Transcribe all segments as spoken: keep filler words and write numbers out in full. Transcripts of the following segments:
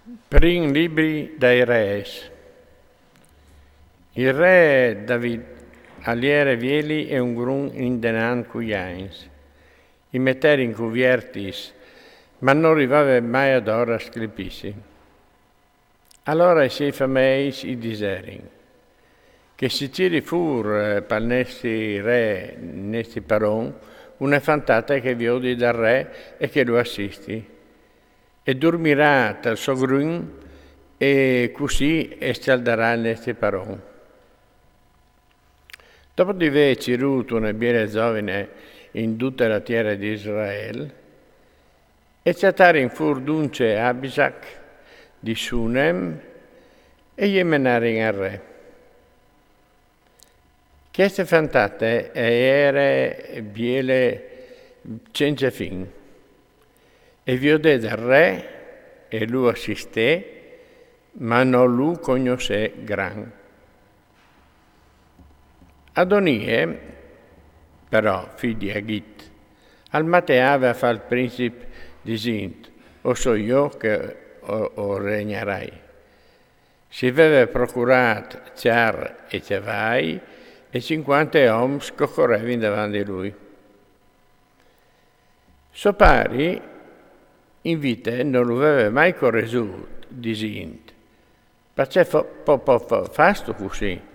Prin libri dai reis. Il re David al jere vieli e un grun indenant cui agns. I meterin cuviertis, ma no rivave mai adora a sclipisi. Alora i siei fameis i diserin: che si tiri fûr, eh, pal nestri re, nestri paron, une fantate che viodi dal re e che lu assisti, e durmirà tal so grun, e cussì e scjaldarà il nestri paron. Dopo di vê cirût une biele zovine in dute la tiere di Israel, e cjatarin fûr dunce Abisag di Sunem e je menarin al re. Cheste fantate e jere biele cence fin, e viodè dal re e lu assistè, ma no lu cognossè gran. Adonie, però, fi di Agit, al mateave a fâ il princip disint: o soi jo che o, o regnarai. Si veve procurât cjar e cjavai e cincuante oms che o corevin davant di lui. So pari in vite no lu veve mai corresût, disint: parcè fo-, po-, po-, fo-, fâstu cussì?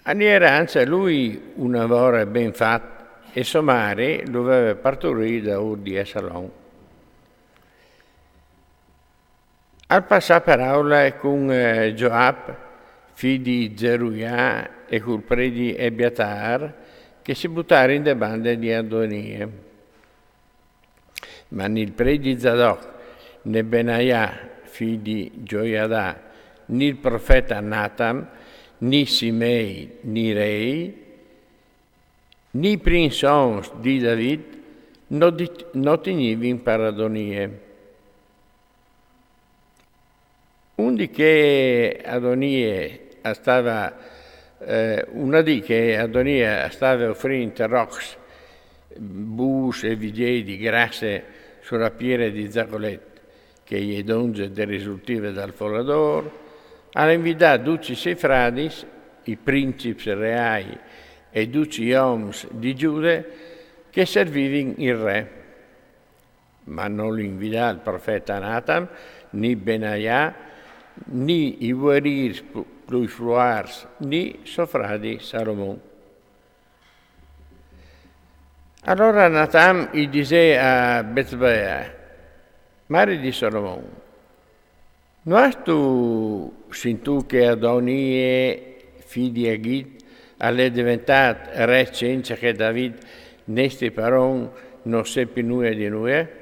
Al jere ancje lui un lavôr ben fat, e so mari lu veve parturît daûr di Assalon. Al passà peraule cun, eh, Joab, fi di Zeruia, e cul predi Ebiatar, che si butarin de bande di Adonie. Ma ni il predi Zadok, ni Benaia, fi di Joiada, ni il profeta Natan, ni Simei, ni Rei, ni i prins oms di David no di-, no tignivin par Adonie. Un dì che Adonie a stave, eh, un dì che Adonie a stave ofrint rocs, bûs e vigjei di grasse su la piere di Zacolet, che e je donze de risultive dal foladôr, al invidà ducj i siei fradis, i princips reâi e ducj i oms di Gjude, che a servivin il re. Ma nol invidà il profeta Natan, ni Benaia, ni i vuerîrs plu-, plui fruarts, ni so fradi Salomon. Alora Natan i disè a Betsabea, mari di Salomon: no âstu sintût che Adonie, fi di Agit, al è deventât re cence che David, nestri paron, no sepi nuie di nuie?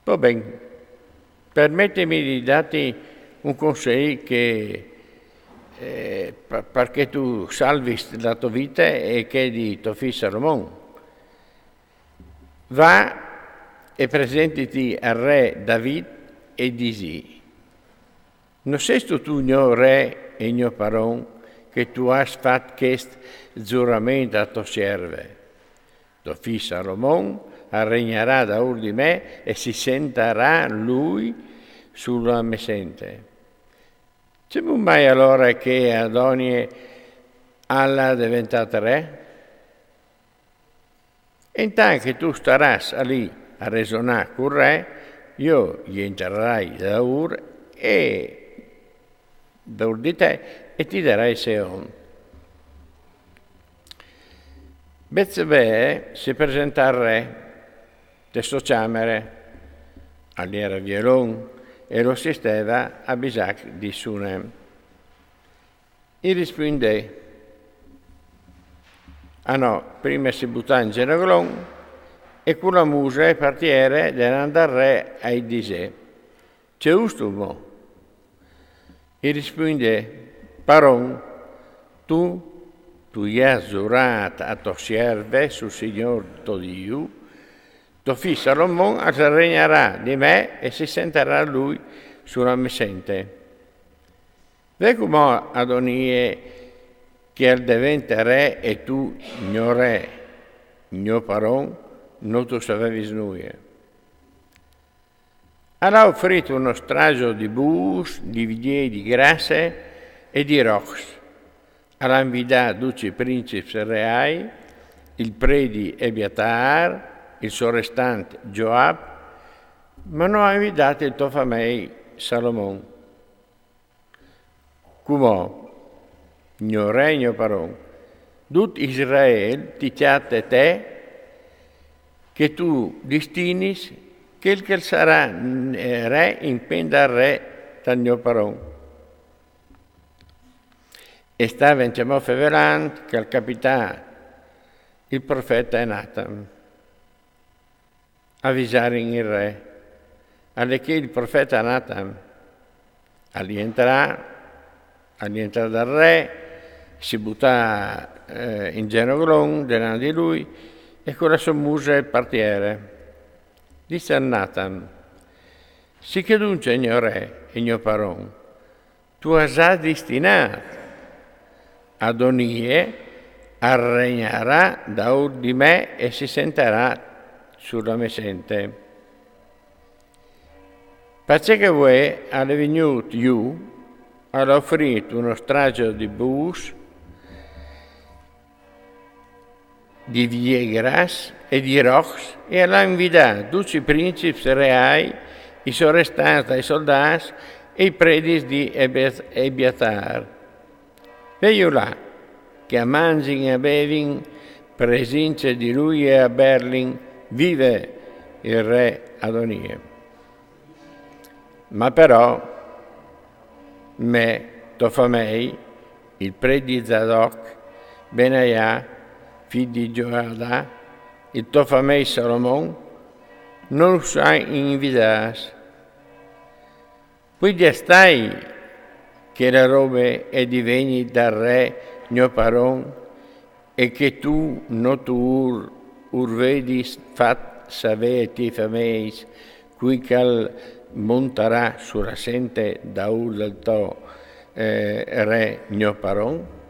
Po ben, permetimi di dâti un consei che, eh, pa-, parcè tu salvis la tô vite e chê di to fi Salomon. Va e presentiti al re David e disì: no sêstu tu gno re e gno paron, che tu âs fat chest zurament a tô sierve? To fi Salomon al regnarà daûr di me e si sentarà lui su la mê sente. Cemût mai alore che Adonie al è deventât re? E intant che tu starâs alì a resonâ cul re, jo i jentrarai daûr e daûr di te e ti darai sê on. Betsabee si presentà al re te sô cjamare, al jere vielon, e lu assisteve Abisag di Sunem. I rispuindè: ah no, prime si butà in zenoglon e cu la muse partiere denant dal re i disè: ce ûstu mo? I rispuindè: paron, tu, tu i âs zurât a to sierve sul Signôr to Diu, to fi Salomon al regnarà di me e si sentarà lui su la mê sente. Ve cumò Adonie che al devente re e tu, gno re, gno paron, no tu savevis nuie. Al à ofrît un ostraç di bûs, di vidiei di grasse e di rocs. Al à invidât ducj i princips reâi, il predi Ebiatar, il so restant Joab, ma no à invidât il to famei Salomon. Cumò, gno re, gno paron, dut Israel ti cjate te, che tu distinis chel che al sarà re impè dal re, dal gno paron. E stave ancjemò fevelant che al capità il profete Natan a visâ il re. Al è che il profete Natan al jentrà, al jentrà dal re, si butà, eh, in zenoglon denant di lui e cu la sô muse par tiere. Dîs Natan: Sichè duncje, gno re e gno paron, tu âs za distinât: Adonie al regnarà daûr di me e si sentarà su la mê sente. Parcè che vuê al è vignût jù, al à ofrît un ostraç di bûs, di vidiei gras e di rocs, e al à invidât ducj i princips reâi, i so restants dai soldâts e i predis di Ebiatar. Vêju là, che a mangjin e a bevin presince di lui e a berlin: Vive il re Adonie! Ma però me, to famei, il predi Zadok, Benaia, fi di Joiada, il to famei Salomon, no us à invidâts. Puei di stâi che la robe e divegnit dal re gno paron, e che tu no tu ur, ur vedis fat savê ai tiei fameis, cui che al montarà su la sente daûr dal to, eh, re gno paron?